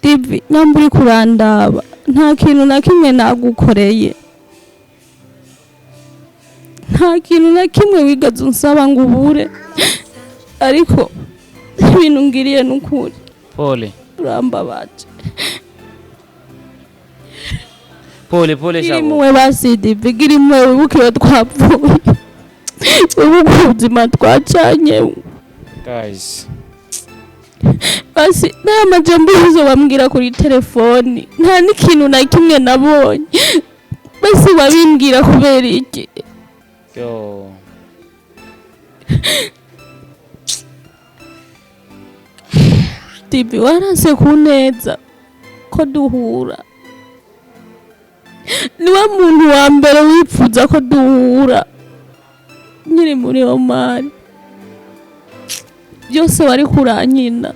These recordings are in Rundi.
Divi, nyamba uri kurandaba, nta kintu na kimwe nagukoreye, nta kintu na kimwe wigeze unsaba ngo ubure, ariko ibintu ngiriye n'ukuri. Pole. Urambabaje. Pole pole. Gira shabo. impuhwe basi Divi, gira impuhwe, wibuke iyo twapfuye, wibuke ubuzima twacanye. Guys. Basi n'aya majambo yose bambwira kuri telefoni, nta n'ikintu na kimwe nabonye. Basi babimbwira kubera iki? Yo. Divi, waranse kuneza ko duhura, niwe muntu wa mbere wifuza ko duhura nkiri muri Omani, byose wari kuranyina.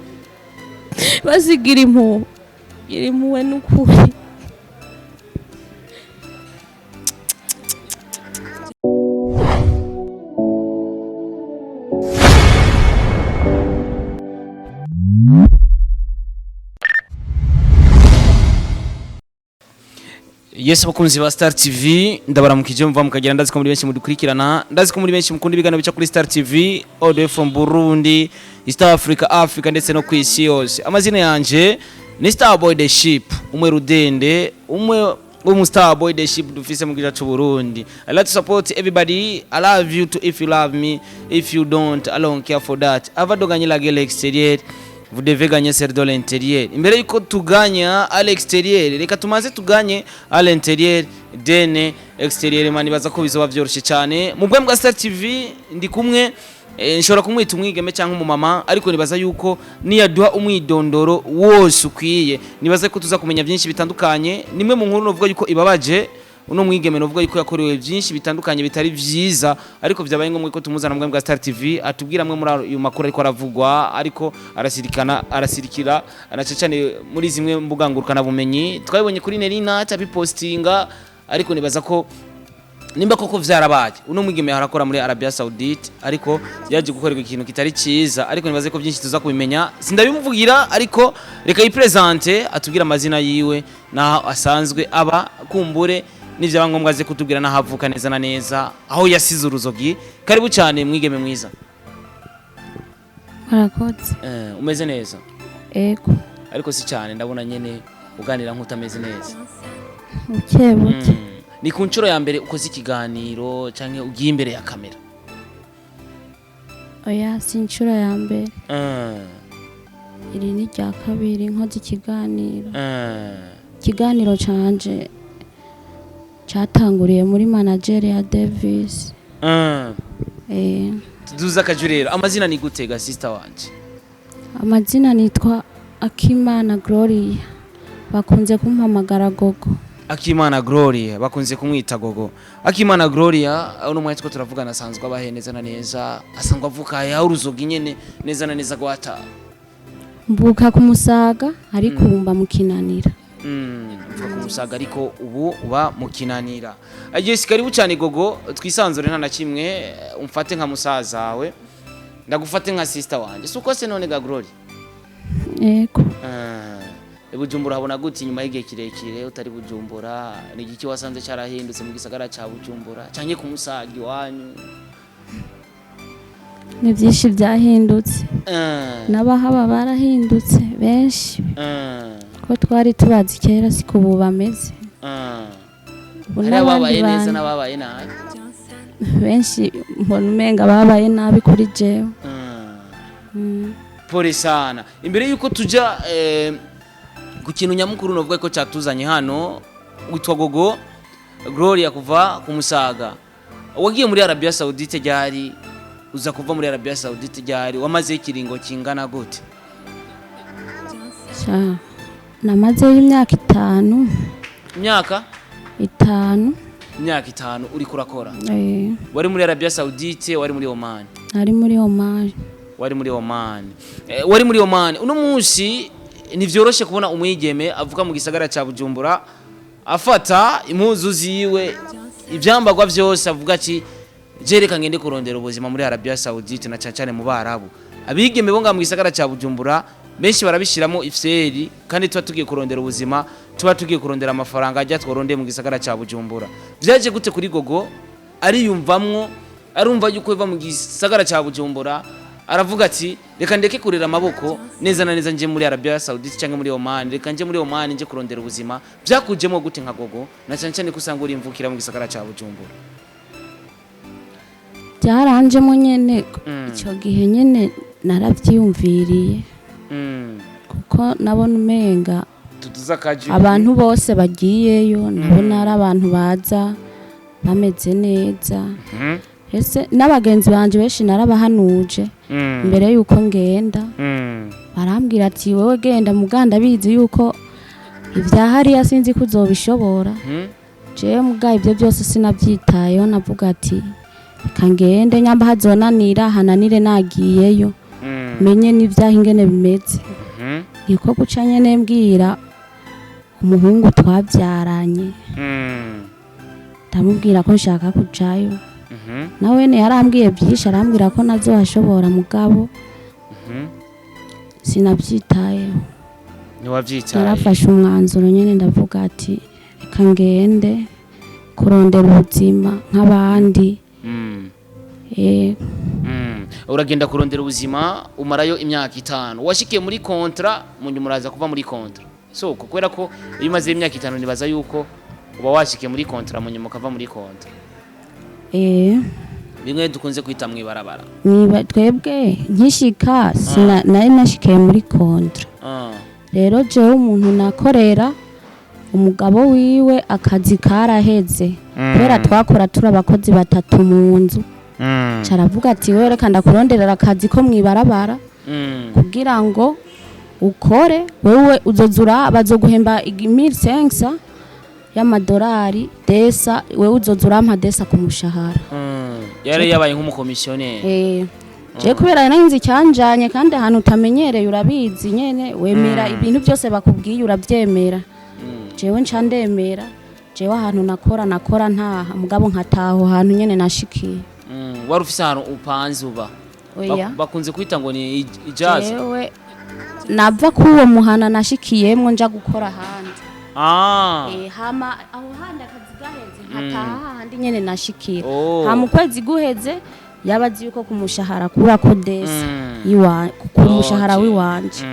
Basigira impuhwe, gira impuhwe n'ukuri. Yes, bakunzi ba Star TV, ndabaramukije muva mukagira. Ndazi ko muri benshi mudukurikirana, ndazi ko muri benshi mukunda ibiganiro bica kuri Star TV all the way from Burundi, East Africa, Africa ndetse no ku isi yose. Amazina yanje ni Star Boy the Ship, umwe rudende, umwe umu Star Boy the Ship dufise mu gihugu cy'u Burundi. I like to support everybody. I love you too if you love me. If you don't, I don't care for that. Avant de gagner la guerre extérieure, vous devez gagner celle de l'intérieur. Imbere yuko tuganya à l'extérieur, reka tumaze tuganye à l'intérieur, then extérieur mani baza ko bizoba vyoroshe cyane. Mu bwa Star TV ndi kumwe, nshobora kumwita umwigeme cyangwa umumama, ariko nibaza yuko niyaduha umwidondoro wose ukwiye, nibaza ko tuza kumenya byinshi bitandukanye. Nimwe mu nkuru novuga yuko ibabaje, uno mwigeme novuga yuko yakorewe byinshi bitandukanye bitari vyiza, ariko vyabaye ngombwa ko tumuzana mu bwa Star TV atubwira amwe muri ayo makuru ariko aravugwa, ariko arasirikana, arasirikira anace cyane muri zimwe mbuga ngurukana bumenyi. Twabibonye kuri Nerina abipostinga, ariko nibaza ko nimba koko vyarabaye, uno mwigeme arakora muri Arabia Saudite, ariko yaje gukorerwa ikintu kitari ciza. Ariko nibaze ko byinshi tuza kubimenya, sindabimuvugira, ariko reka yipresente atubwire amazina yiwe naho asanzwe aba, kumbure n'ivyaba ngombwa aze kutubwira naho avuka neza na neza, aho yasize uruzogi. Karibu cyane mwigeme mwiza. Murakoze. Umeze neza? Ego. Ariko si cyane, ndabona nyene uganira nk'utameze neza. Buke buke. Ni ku nshuro ya mbere ukoze ikiganiro canke ugiye imbere ya kamera? Oya, si inshuro ya mbere. Iri ni irya kabiri nkoze ikiganiro. Ikiganiro canje catanguriye muri manager ya Davis. Tuduze akaju rero, amazina ni gute ga sister wanje? Amazina nitwa Akimana Gloria, bakunze kumpamagara Gogo. Akimana Gloria, bakunze kumwita Gogo. Akimana Gloria, uno mwanya two turavugana asanzwe abahe neza na neza, asanzwe avuka ya uruzoga nyene neza na neza gwata? Mvuka ku Musaga, ariko ubu mba mu Kinanira. Mvuka ku Musaga ariko ubu uba mu Kinanira. Yes, karibu cyane Gogo, twisanzure nta na kimwe, umfate nka musaza wawe, ndagufate nka sister wanje. Suko se none ga Gloria? Yego. Bujumbura habona gute inyuma y'igihe kirekire utari Bujumbura? Ni igiki wasanze cyarahindutse mu gisagara ca Bujumbura canke ku Musaga iwanyu? Ni byinshi byahindutse, n'abahaba barahindutse benshi, ko twari tubazi kera siko ubu bameze. Ubu Hari n'abandi ababaye neza bantu n'ababaye nabi. Benshi mbona umenga babaye nabi kuri jewe. Pole sana. Imbere yuko tuja ku kintu nyamukuru novuga ko cyatuzanye hano, witwa Gogo Gloria kuva ku Musaga. Wagiye muri Arabia Saudite ryari? Uza kuva muri Arabia Saudite ryari? Wamaze ikiringo kingana gute? Sha, namazeyo imyaka 5. Imyaka? 5. Imyaka 5 uriko urakora? Eh. Wari muri Arabia Saudite, wari muri Oman? Nari muri Oman. Wari muri Oman. Wari muri Oman. Uno munsi ntivyoroshe kubona umwigeme avuka mu gisagara ca Bujumbura afata impuzu ziwe, ivyambagwa vyose, avuga ati je reka ngende kurondera ubuzima muri Arabia Saudite na cane cane mu Barabu. Abigeme bo ngaha mu gisagara ca Bujumbura Benshi barabishiramo ifyeri, kandi tuba tugiye kurondera ubuzima, tuba tugiye kurondera amafaranga ajya tworondeye mu gisagara ca Bujumbura. Vyaje gute kuri Gogo? Ariyumvamwo, arumva yuko biva mu gisagara ca Bujumbura, aravuga ati reka ndeke kurera amaboko, neza na neza nje muri Arabia Saudite cyangwa muri Oman, reka nje muri Oman nje kurondera ubuzima. Byakujemo gute nka Gogo, na cyane cyane ko usanga uri imvukira mu gisagara ca Bujumbura? Byaranjemo nyene. Icyo gihe nyene narabyiyumviriye, kuko nabona umenga tuduza akaji. Abantu bose bagiyeyo nabona ari abantu baza bameze neza. Ese n'abagenzi banje benshi narabahanuje mbere yuko ngenda, barambwira ati wowe genda muganda, bizi yuko ibya hariya sinzi ko uzobishobora. Jewe muga ibyo byose sinabyitayeho, navuga ati reka ngende, nyamba hazonanira hananire, nagiyeyo menye n'ibyaha ingene bimeze. Niko guca nyene mbwira umuhungu twabyaranye, ndamubwira ko nshaka kujayo. Nawe yarambwiye byinshi, arambwira ko nazohashobora, mugabo sinabyitayeho. Ntiwabyitaye. Narafashe umwanzuro nyine, ndavuga ati reka ngende kurondera ubuzima nk'abandi. Uragenda kurondera ubuzima, umarayo imyaka 5, washikiye muri contrat, mu nyuma uraza kuva muri contrat. So kubera ko iyo umaze imyaka 5, nibaza yuko uba washikiye muri contrat, mu nyuma ukava muri contrat. Bimwe dukunze kwita mwibarabara. Niba twebwe nkishika nari nashikiye muri contrat. Rero jewe umuntu nakorera, umugabo wiwe akazi karaheze, kubera twakora turi abakozi batatu mu nzu. Caravuga ati wewe reka ndakuronderera akazi ko mwibarabara kugira ngo ukore, wewe uzozura bazoguhemba 1500 y'amadolari desa, wewe uzoza urampa desa ku mushahara. Yari yabaye nk'umukomisiyoneri. Je kubera nari nzi icyanjanye, kandi ahantu utamenyereye urabizi nyene wemera ibintu byose bakubwiye, urabyemera. Jewe nca ndemera. Jewe ahantu nakora, nakora ntaha, mugabo nkataha aho hantu nyene nashikiye. Wari ufise ahantu upanze uba? Oya. Bakunze kwita ngo ni ijaza. Jewe nava k'uwo muhana nashikiyemwo nja gukora ahandi. Hama aho handi akazi gaheze nkataha hahandi nyene nashikira. Hama ukwezi guheze yaba azi yuko ku mushahara kurako desa ku mushahara w'iwanje.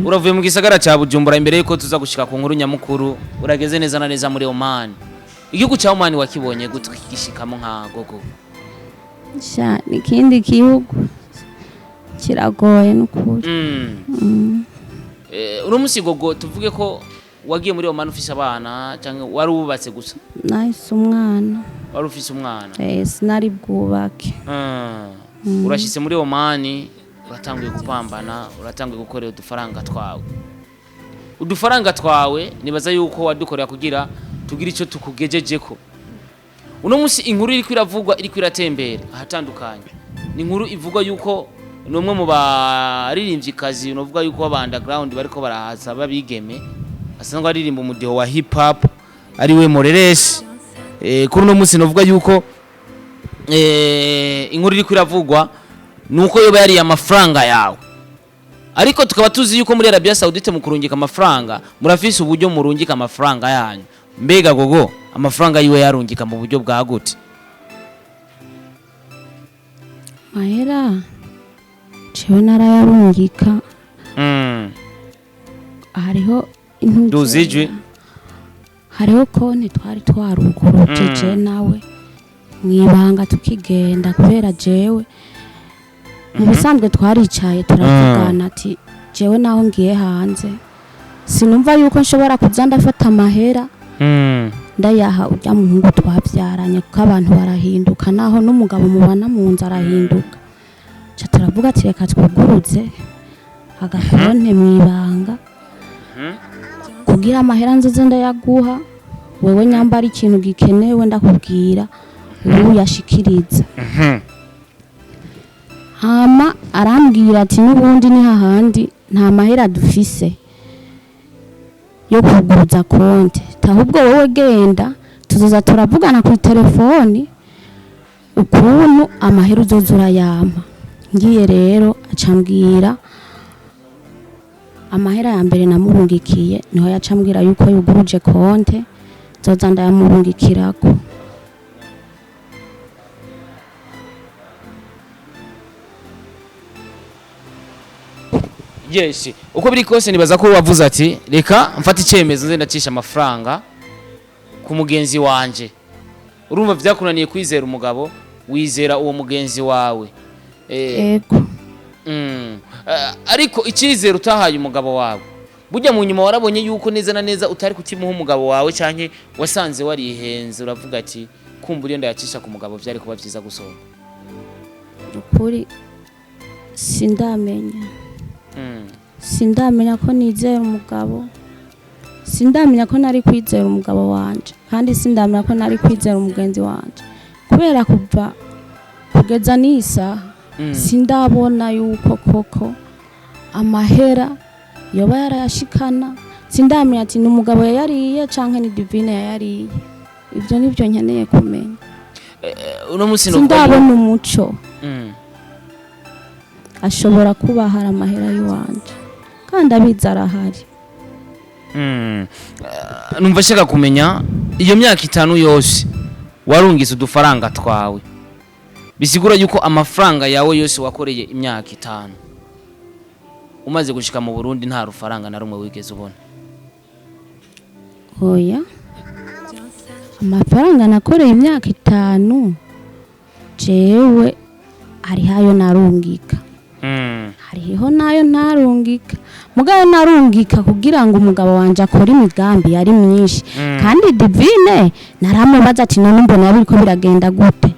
Uravuye mu gisagara cya Bujumbura, imbere yuko tuza gushika ku nkuru nyamukuru, urageze neza na neza muri Oman. Igihugu cya Oman wakibonye gute ukigishikamo nka Gogo? Sha, n'ikindi gihugu kiragoye n'ukuri. Uno musi Gogo, tuvuge ko wagiye muri Oman ufise abana cyangwa wari wubatse gusa? Nahise umwana. Wari ufise umwana? Sinari bwubake. Urashitse muri Oman, uratanguye gupambana, uratanguye gukorera udufaranga twawe. Udufaranga twawe nibaza yuko wadukorera kugira tugire icyo tukugejejeko. Uno musi inkuru iriko iravugwa, iriko iratembera ahatandukanye, ni inkuru ivugwa yuko ni umwe mu baririmvyikazi novuga yuko aba underground bariko barahaza babigeme asanzwe aririmba umudiho wa hip hop, ari we Moreresi. Kuri uno musi novuga yuko inkuru iriko iravugwa nuko yoba yariye amafaranga yawe, ariko tukaba tuzi yuko muri Arabia Saudite mu kurungika amafaranga murafise uburyo murungika amafaranga yanyu. Mbega Gogo, amafaranga yiwe yarungika mu buryo bwa gute? Mahera jewe narayarungika. Hariho intuze. Duza ijwi. Hariho konti twari twaruguruje je nawe mwibanga tukigenda, kubera jewe mu bisanzwe twaricaye turavugana ati jewe naho ngiye hanze sinumva yuko nshobora kuza ndafata amahera ndayaha urya muhungu twabyaranye, kuko abantu barahinduka, naho n'umugabo mubana mu nzu arahinduka. Ca turavuga ati reka twuguruze agakonte mwibanga kugira amahera nzoze ndayaguha wewe, nyambara ikintu gikenewe ndakubwira ubu yashikiriza. Hama arambwira ati n'ubundi ni hahandi nta mahera dufise yo kuguruza konte, ahubwo wowe genda tuzoza turavugana ku telefoni ukuntu amahera uzoza urayampa. Ngiye rero acambwira Amahera ya mbere namurungikiye niho yaca ambwira yuko yuguruje konte nzoza ndayamurungikirako. Yes, uko biri kose nibaza ko wavuze ati reka mfate icyemezo nze ndacisha amafaranga ku mugenzi wanje. Urumva vyakunaniye kwizera umugabo, wizera uwo mugenzi wawe. Ego. Ariko icyizere utahaye umugabo wawe, burya mu nyuma warabonye yuko neza na neza utari kukimuha umugabo wawe, canke wasanze warihenze uravuga ati kumbura iyo ndayacisha ku mugabo vyari kuba vyiza gusoma. Ukuri sindamenya. Sindamenya ko nizera umugabo, sindamenya ko nari kwizera umugabo wanje, kandi sindamenya ko nari kwizera umugenzi wanje, kubera kuva kugeza n'isaha sindabona yuko koko amahera yoba yarayashikana. Sindamenya ati ni umugabo yayariye canke ni Divine yayariye. Ivyo nivyo nkeneye kumenya. Uno munsi novuga Sindabona umuco. Ashobora kuba hari amahera y'iwanje kandi abizi arahari. Numva nshaka kumenya iyo myaka 5 yose warungitse udufaranga twawe, bisigura yuko amafaranga yawe yose wakoreye imyaka 5 umaze gushika mu Burundi nta rufaranga na rumwe wigeze ubona? Oya, amafaranga nakoreye imyaka 5 jewe hariho ayo narungika, hariho nayo ntarungika. Mugabo narungika kugira ngo umugabo wanje akore imigambi yari myinshi. Kandi Divine naramubaza ati none mbona biriko biragenda gute,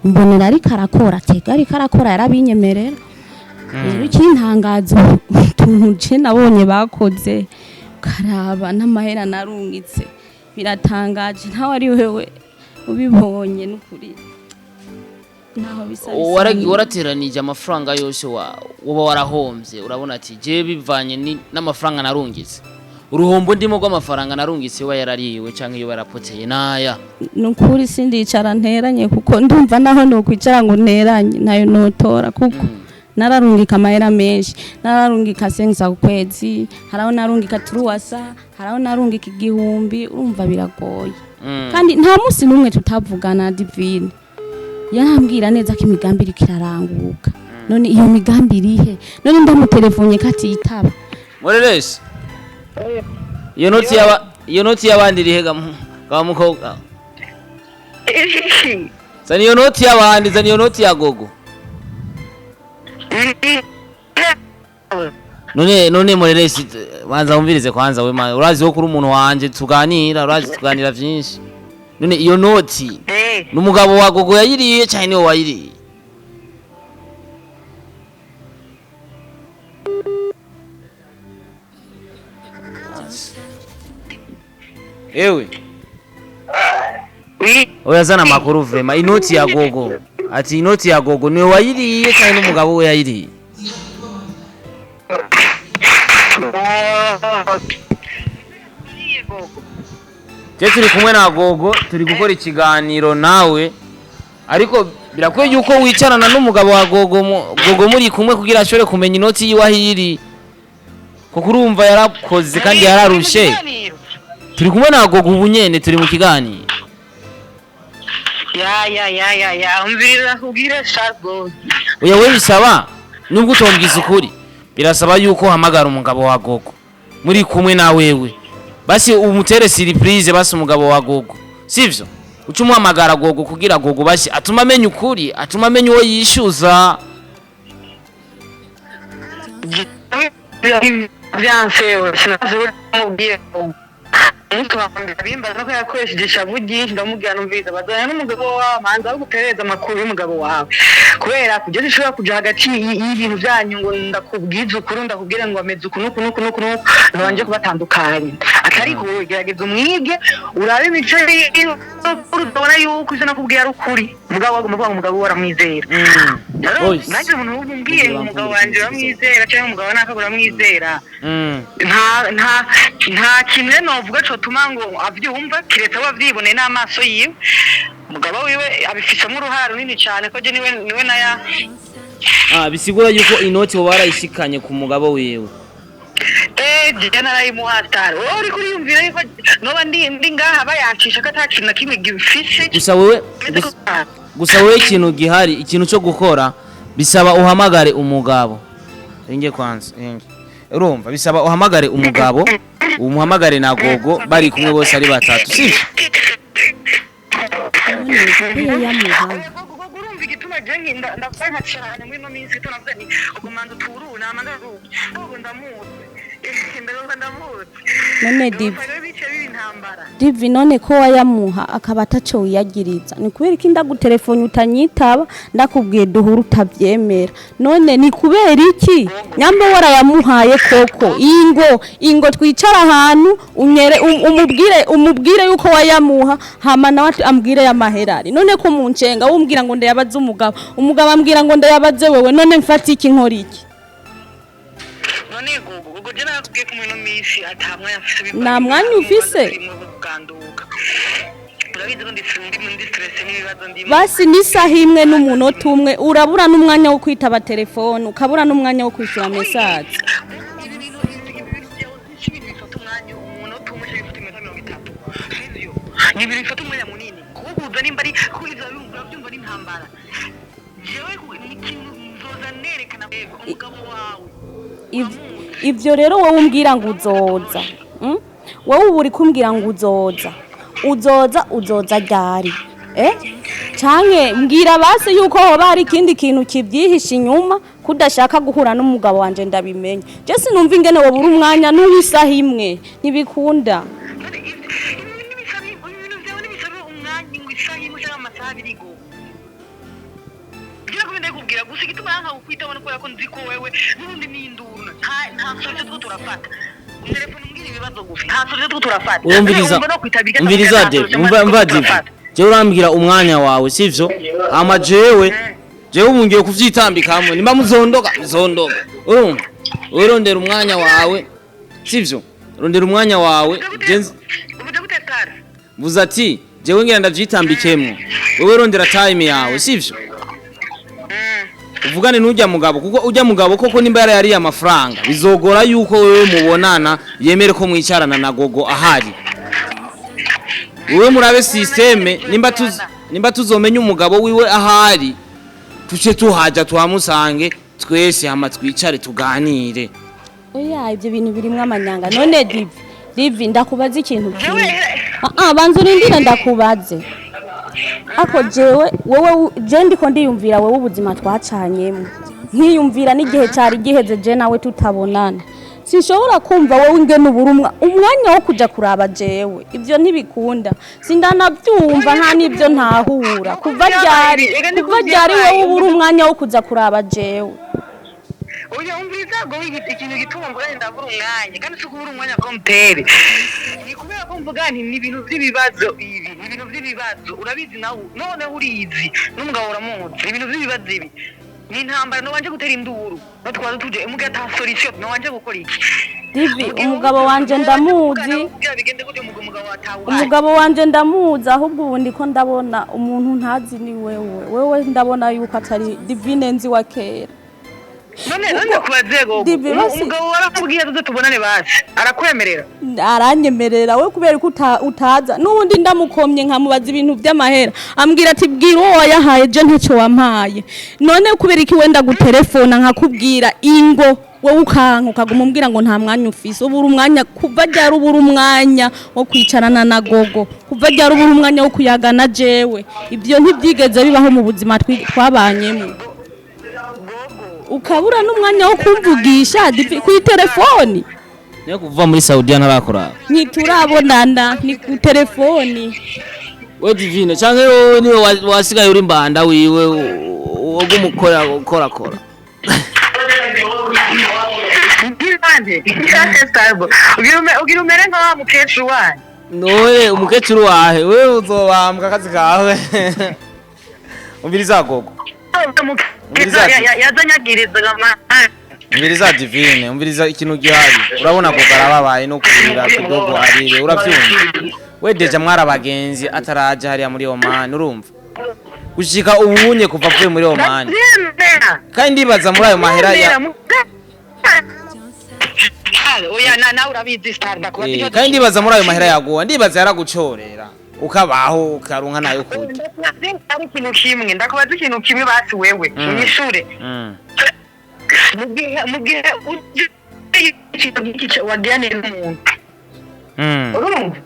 mbonera ariko arakora, atega ariko arakora, yarabinyemerera. Rero ikintangaza utuntu je nabonye bakoze karaba n'amahera narungitse biratangaje, ntawe ari wewe ubibonye n'ukuri naho bisa bisa. Warateranije amafaranga yose woba warahombye, urabona ati je bivanye n'amafaranga narungitse, uruhombo ndimo rw'amafaranga narungitse yoba yarariwe canke yoba yarapoteye naya. Nukuri sindicara nteranye, kuko ndumva naho nokwicara ngo nteranye nayo notora, kuko nararungika amahera menshi, nararungika sensa ku kwezi, haraho narungika truwasa, haraho narungika 1000. Urumva biragoye. Kandi nta munsi n'umwe tutavugana. Divine yarambwira neza ko imigambi iriko iraranguka. None iyo migambi irihe? None ndamutelefone ko atitaba. Mureresi, iyo noti yaba iyo noti y'abandi irihe ga mukobwa? Zana iyo noti y'abandi, zana iyo noti ya gogo. None mureresi, banza wumvirize kwanza we man, urazi wo kuri umuntu wanje tuganira, urazi tuganira vyinshi. None iyo noti n'umugabo wa gogo yayiriye canke niwe wayiriye? Ewe, oya zana amakuru vrema. Inoti ya gogo, ati inoti ya gogo niwe wayiriye canke n'umugabo we yayiriye? Je turi kumwe na gogo, turi gukora ikiganiro nawe, ariko birakwiye yuko wicarana n'umugabo wa gogo, gogo muri kumwe kugira ashobore kumenya inoti yiwe aho iri, kuko urumva yarakoze kandi yararushe. Turi kumwe na gogo ubu nyene turi mu kiganiro. Ya ya ya ya ya, umviriza kubwira shargo. Oya we, bisaba nubwo utombwiza ukuri, birasaba yuko uhamagara umugabo wa gogo muri kumwe na wewe, basi umutere surprise, basi umugabo wa gogo, sivyo? Uca umuhamagara gogo kugira gogo basi atuma amenya ukuri, atuma amenya uwo yishyuza. Byanse sinazi mubwiye umunsi wa mbere bimbaza ko yakoresheje ishavu ryinshi, ndamubwira numviriza, bazana n'umugabo wawe, manza aho guperereza amakuru y'umugabo wawe, kubera kugeza ushobora kuja hagati y'ibintu byanyu ngo ndakubwize ukuri, ndakubwire ngo ameze uku n'uku n'uku n'uku n'uku, nabanje kubatandukanya. Atari ko gerageza umwige, urabe imico yiwe, ukabona yuko ivyo nakubwiye ari ukuri. Umugabo wagomba kuvuga ngo umugabo we aramwizera. Rero Ois. nanjye umuntu umbwiye ngo umugabo wanje uramwizera cyangwa umugabo naka uramwizera, nta kintu rero novuga cotuma ngo avyumva kiretse abo avyiboneye n'amaso yiwe. Umugabo wiwe abifisemo uruhara runini cyane, ko je niwe naya. Ah, bisigura yuko inoti woba warayishikanye ku mugabo wiwe. Je narayimuha Star. Wowe uriko uriyumvira yuko noba ndi ngaha bayancisha ko ata kintu na kimwe gifise. Gusa wewe gusa wewe ikintu gihari, ikintu cyo gukora, bisaba uhamagare umugabo. Inge kwanza inge, urumva, bisaba uhamagare umugabo, umuhamagare na Gogo bari kumwe bose ari batatu, sivyo? None ko yamuhaye? Urumva igituma je ndavuga nka cyane muri ino minsi, tunavuga ni ubwo manza uturuna manza ubwo ndamuzi, ndavuga ndamuzi. None Divi, Urumva rero bice biba intambara. Divi, none ko wayamuha akaba ataco wiyagiriza, ni kubera iki ndagutelefone utanyitaba, ndakubwiye duhura utavyemera? None ni kubera iki nyamba warayamuhaye koko? Ingo ingo twicara ahantu unyere umubwire yuko wayamuha, hama nawe ambwire y'amaherari. None ko muncenga wumbwira ngo ndayabaze umugabo, umugabo ambwira ngo ndayabaze wewe, none mfate iki, nkora iki? None Gogo, je nakubwiye ko muri ino minsi ata mwanya mfise. Nta mwanya ufise? Kuganduka, urabizi ko ndi stress n'ibibazo ndimo. Basi n'isaha imwe n'umunota umwe urabura n'umwanya wo kwitaba telefone, ukabura n'umwanya wo kwishyura message. Ibi bintu byawe si ibintu bifata umwanya umunota umwe cyangwa bifata iminota 30, sivyo? Ni ibintu bifata umwanya munini kuwuhuza, nimba ari kuko ivyo urabyumva ari intambara. Jewe ni ikintu nzoza nerekana, yego, umugabo wawe. Ivyo rero wowe umbwira ngo uzoza, Wowe ubu uri kumbwira ngo uzoza, uzoza, uzoza ryari? Canke mbwira basi yuko hoba hari ikindi kintu kibyihishe inyuma, kudashaka guhura n'umugabo wanje ndabimenye. Je sinumva ingene wobura umwanya n'uw'isaha imwe, ntibikunda. None ibi ntibisaba, ibintu byawe ntibisaba umwanya ngo isaha imwe cyangwa amasaha 2 go. Ngira ko ndakubwira gusa igituma yanka kukwitaho no kubera ko nzi ko wewe n'ubundi ni induru, nta solution two turafata. Telefone umbwira ibibazo gusa, nta solution two turafata. Urumviriza. Umva no kwitabira. Umviriza de, umva Divi, jewe urambwira umwanya wawe, sivyo? Hama jewe ubu ngiye kuvyitambika hamwe, nimba muzondoga muzondoga. Urumva, urondera umwanya wawe, sivyo? Rondera umwanya wawe, Uvuze gute, Star? Mvuze ati jewe ngira ndavyitambikemwo, wewe rondera time yawe, sivyo? Uvugane n'ujya mugabo, kuko ujya mugabo koko nimba yarayariye amafaranga, bizogora yuko wewe mubonana, yemere ko mwicarana na Gogo ahari. Wewe murabe système, nimba tuzomenya umugabo wiwe ahari, tuce tuhaja tuhamusange twese, hama twicare tuganire. Oya, ibyo bintu birimwo amanyanga. None Divi, Divi, ndakubaza ikintu kimwe. Ah ah, banza urindire ndakubaze. Ako jewe wowe, je ndiko ndiyumvira wowe ubuzima twacanyemo, nkiyumvira n'igihe cyari giheze je nawe tutabonana, sinshobora kumva wowe ingene ubura umwanya wo kuja kuraba jewe. Ibyo ntibikunda, sindanabyumva, nta n'ibyo ntahura. Kuva ryari wowe ubura umwanya wo kuza kuraba jewe? Oya, umviriza ngo ikintu gituma mvuga ndabura umwanya, kandi si kubura umwanya komtere, ni kubera ko mvuga nti ni ibintu by'ibibazo ibi, ni ibintu by'ibibazo, urabizi nawe, noneho urizi n'umugabo uramuzi. Ibintu by'ibibazo ibi ni intambara, nobanje gutera induru no twaza tuje muga ata solution, nobanje gukora iki? Divi, umugabo wanje ndamuzi. Kugira bigende gute umugabo watawe? Umugabo wanje ndamuzi, ahubwo ubu ndiko ndabona umuntu ntazi ni wewe. Wewe ndabona yuko atari Divine nzi wa kera. None kubaze go Divi, umugabo warakubwiye tuze tubonane, basi arakwemerera? Aranyemerera we, kubera ko utaza n'ubundi ndamukomye nkamubaza ibintu by'amahera, ambwira ati bwira uwo wayahaye, je ntacyo wampaye. None kubera iki wenda gutelefona nkakubwira ingo, wowe ukanka, ukaguma umbwira ngo nta mwanya ufise? Ubura umwanya kuva ryari? Ubura umwanya wo kwicarana na Gogo kuva ryari? Ubura umwanya wo kuyagana jewe? Ibyo ntibyigeze bibaho mu buzima twabanyemo. Ukabura n'umwanya wo kumvugisha, Divi, kuri telefoni. Niyo kuva muri Saudiya ntarakora. Ntiturabonana, ni ku telefoni. We Divine, canke wowe niwe wasigaye uri mbanda wiwe wo gumukora korakora? Nde ugira umere nka wa mukecuru wanyu. None umukecuru wahe? Wewe uzobambwa akazi kawe. Umviriza Gogo. Yazanyagirizaga. Umviriza Divine, umviriza ikintu gihari. Urabona Gogo arababaye no kurira kidogo arire, uravyumva? We déjà mwari abagenzi ataraja hariya muri Oman, urumva? Gushika ubunye kuva avuye muri Oman. Kandi ndibaza muri ayo mahera ya Oya, oya, nawe urabizi, Star, ndakubaza ikibazo. Kandi ndibaza muri ayo mahera yaguha, ndibaza yaragucorera ukabaho, ukaronka nayo kurya. Ndakubaza ari ikintu kimwe, ndakubaza ikintu kimwe basi, wewe unyishure. Mu gihe uzi ikintu nk'iki wagiraniye n'umuntu, urumva,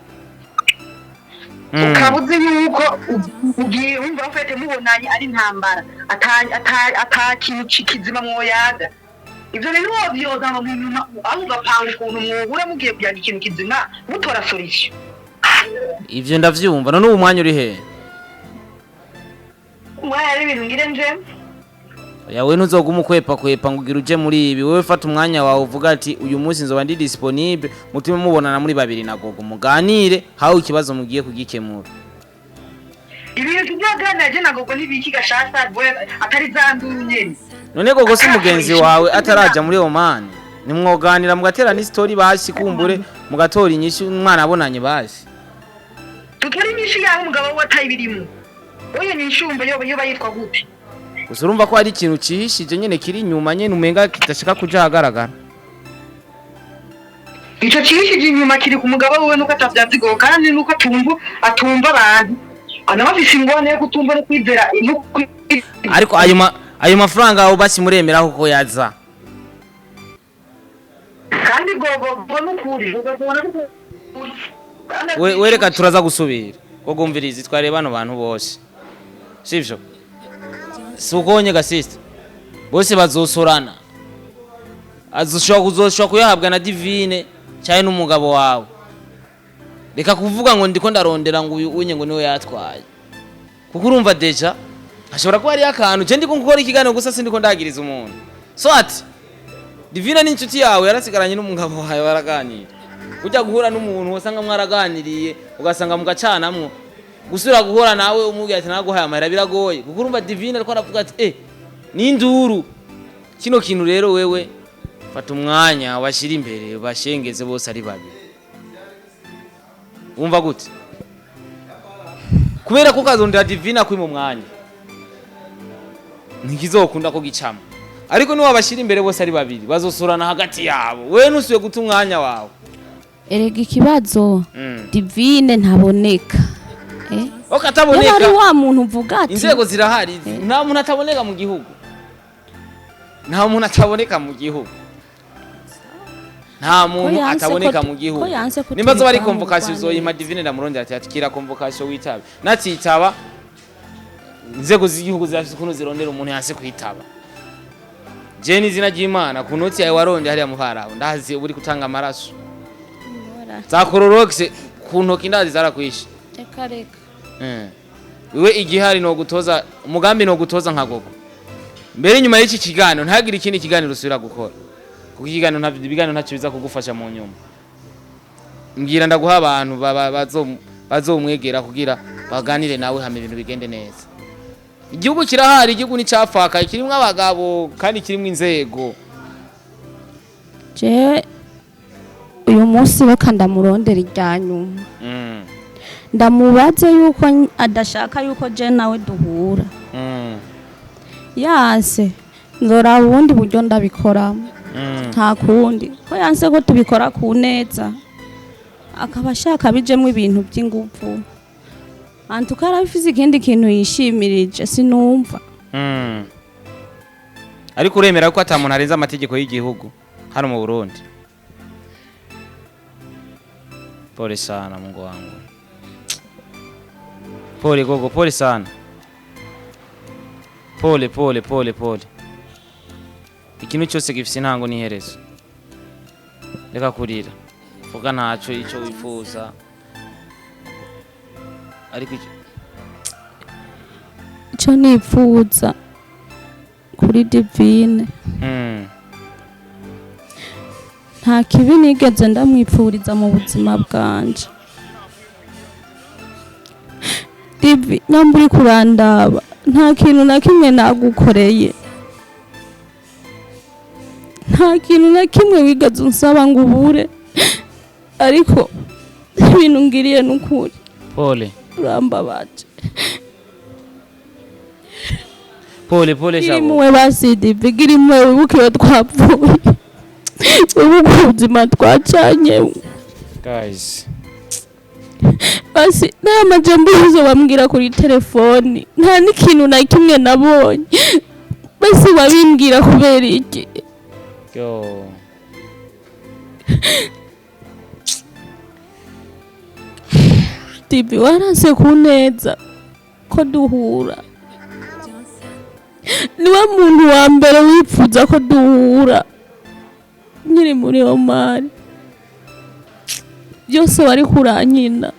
ukaba uzi yuko ugiye, wumva ufite mubonanye ari intambara, ata kintu kizima mwoyaga, ivyo bintu wovyoza ngo mu nyuma aho ugapanga ukuntu mwohura mugiye kuyaga ikintu kizima, mutora solution. Ivyo ndavyumva. None ubu umwanya uri he? Umwanya ari ibintu ngire nje. Yawe ntuzoguma ukwepa kwepa ngo ugira uje muri ibi. Wewe fata umwanya wawe, uvuga ati uyu munsi nzoba ndi disponible, mutume mubonana muri babiri na Gogo, muganire hawe ikibazo mugiye kugikemura. Ibintu tuzaganira je na Gogo n'ibiki gashasha bwe atari za nduru nyene? None Gogo si mugenzi wawe ataraja muri Oman? Nimwoganira mugatera n'isitori basi, kumbure mugatora inyishu umwana abonanye basi. Tutari inyishu yaho umugabo we atayibirimo. Oya, nyishu wumva yoba yitwa gute? Gusa urumva ko hari ikintu cihishije nyene kiri inyuma nyene, umenga kidashaka kuja ahagaragara. Ico cihishije inyuma kiri ku mugabo wiwe, nuko atavyazigowe kandi nuko atumva abantu, anabafise ingorane yo kutumva no kwizera no Ariko ayo mafaranga aho basi muremera ko yaza? Kandi Gogo ngo nukuri, Gogo tubona nukuri. We reka turaza gusubira gogo. Umvirizi, twareba bano bantu bose sivyo? Si ukonye ga sister, bose bazosorana, azoshobora kuzoshobora kuyahabwa na Divine cyane n'umugabo wawe. Reka kuvuga ngo ndiko ndarondera ngo uyu unye ngo niwe yatwaye, kuko urumva déjà hashobora kuba hariyo akantu. Je ndiko gukora ikiganiro gusa, sindiko ndagiriza umuntu. So ati Divine ni inshuti yawe, yarasigaranye n'umugabo wawe baraganira. Ujya guhura n'umuntu usanga mwaraganiriye, ugasanga mugacanamwo, gusubira guhura nawe umubwira ati naguhaye amahera biragoye, kuko urumva Divine ariko aravuga ati ninduru kino kintu. Rero wewe fata umwanya washyira imbere, bashengeze bose ari babiri. Wumva gute? Kubera ko ukazondera Divine akwima umwanya, ntikizokunda ko gicamo. Ariko niwabashyira imbere bose ari babiri, bazosurana hagati yabo, wewe ntusubiye guta umwanya wawe. Erega ikibazo, Divine ntaboneka. Ok, Niba ataboneka. ari wa muntu uvuga ati Inzego zirahari. Nta muntu ataboneka mu gihugu, nta muntu ataboneka mu gihugu, nta muntu yanse ataboneka mu ko gihugu. yanse ko Nimba zoba ari tubivamo convocation, uzoyima ubugwaneza. Divine ndamurondera ati atikira convocation witabe. Natitaba, inzego z'igihugu zirafise ukuntu zirondera umuntu yanse kwitaba. Je n'izina ry'Imana, ku noti yawe waronde hariya mu Harabu, ndazi uri gutanga amaraso za Clorox ku ntoki, ndazi zarakwishe. Reka reka. Wewe igihari no gutoza umugambi, no gutoza nka Gogo mbere nyuma y'iki kiganiro ntagire ikindi kiganiro usubira gukora, kuko ikiganiro nta ibiganiro ntacyo biza kugufasha mu nyuma. Mbwira ndaguha abantu bazomwegera kugira baganire nawe, hama ibintu bigende neza. Igihugu kirahari, igihugu nticyapfakaye, kirimwo abagabo kandi kirimwo inzego. Je uyu munsi reka ndamurondera irya nyuma, ndamubaze yuko adashaka yuko je nawe duhura. Yanse, nzoraba ubundi buryo ndabikoramo. Nta kundi, ko yanse ko tubikora ku neza, akaba ashaka bijemwo ibintu by'ingufu, antuka arabifise ikindi kintu yishimirije, sinumva. Ariko uremera ko ata muntu arenze amategeko y'igihugu hano mu Burundi? Pole sana, Mungu wangu, pole Gogo, pole sana, pole pole pole pole. Ikintu cyose gifise intango n'iherezo. Reka kurira, vuga ntaco ico wifuza, ariko Icyo nipfuza kuri Divine, nta kibi nigeze ndamwipfuriza mu buzima bwanje. Divi, nyamba uri kurandaba, nta kintu na kimwe nagukoreye, nta kintu na kimwe wigeze unsaba ngo ubure, ariko ibintu ngiriye n'ukuri Pole. urambabaje. Pole pole. Gira Shabo. impuhwe basi Divi, gira impuhwe, wibuke iyo twapfuye. Ubu ubuzima twacanye. Guys. Basi nta majambo yose bambwira kuri telefoni, nta n'ikintu na kimwe nabonye. Basi babimbwira kubera iki? Yo. Tibi waranse kuneza ko duhura, niwe muntu wa mbere wipfuza ko duhura nkiri muri Omani, byose wari kurankina.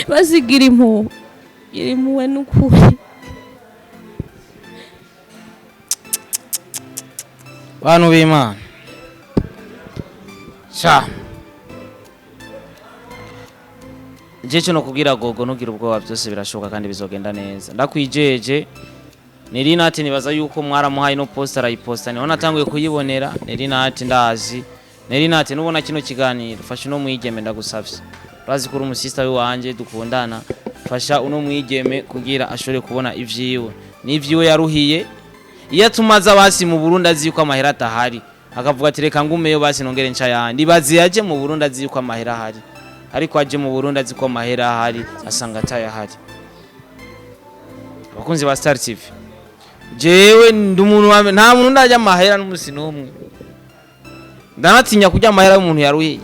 Basigira impuhwe, gira impuhwe n'ukuri. Bantu b'Imana. Sha. Je cyo nokubwira gogo, ntugire ubwoba, byose birashoboka kandi bizogenda neza. Ndakwijeje. Nerinati nibaza yuko mwaramuhaye no post arayiposta, niho natanguye kuyibonera. Nerinati ndazi. Nerinati nubona kino kiganiro, fasha uno mwigeme ndagusavye. Urazi ko uri umusista wanje dukundana, fasha uno mwigeme kugira ashobore kubona ivyiwe. N'ivyiwe yaruhiye. Iyo atumaza basi mu Burundi azi yuko amahera atahari, akavuga ati reka ngumeyo basi nongere nca yandi. Ibaze yaje mu Burundi azi yuko amahera ahari, ariko aje mu Burundi azi ko amahera ahari asanga atayahari. Abakunzi ba Star TV, jewe ndi umuntu wa mbere, nta muntu ndarya amahera n'umusi n'umwe. Ndanatinya kurya amahera y'umuntu yaruhiye.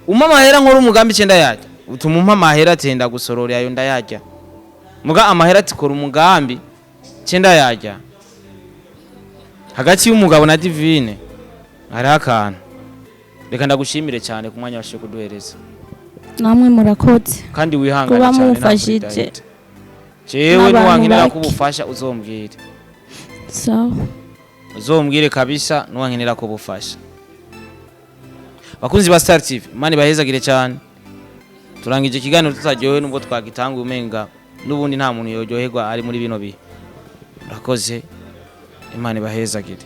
Umpa amahera nkora umugambi icenda yarya, utuma umpa amahera atenda gusorora ayo ndayarya. Muga amahera ati kora umugambi icenda yarya. Hagati y'umugabo na Divine hariho akantu. Reka ndagushimire cyane ku mwanya washoboye kuduhereza. Namwe murakoze. Kandi wihangane Kuba cyane nta mumfashije. kuri jewe N'abantu niwankenera bake. ko ubufasha uzombwire. Sawa. Uzombwire kabisa niwankenera ko ubufasha. Bakunzi ba Star TV, Imana ibahezagire cyane. Turangije ikiganiro tutaryohewe nubwo twagitanguye umenga n'ubundi nta muntu yoryoherwa ari muri bino bihe. Murakoze, Imana ibahezagire.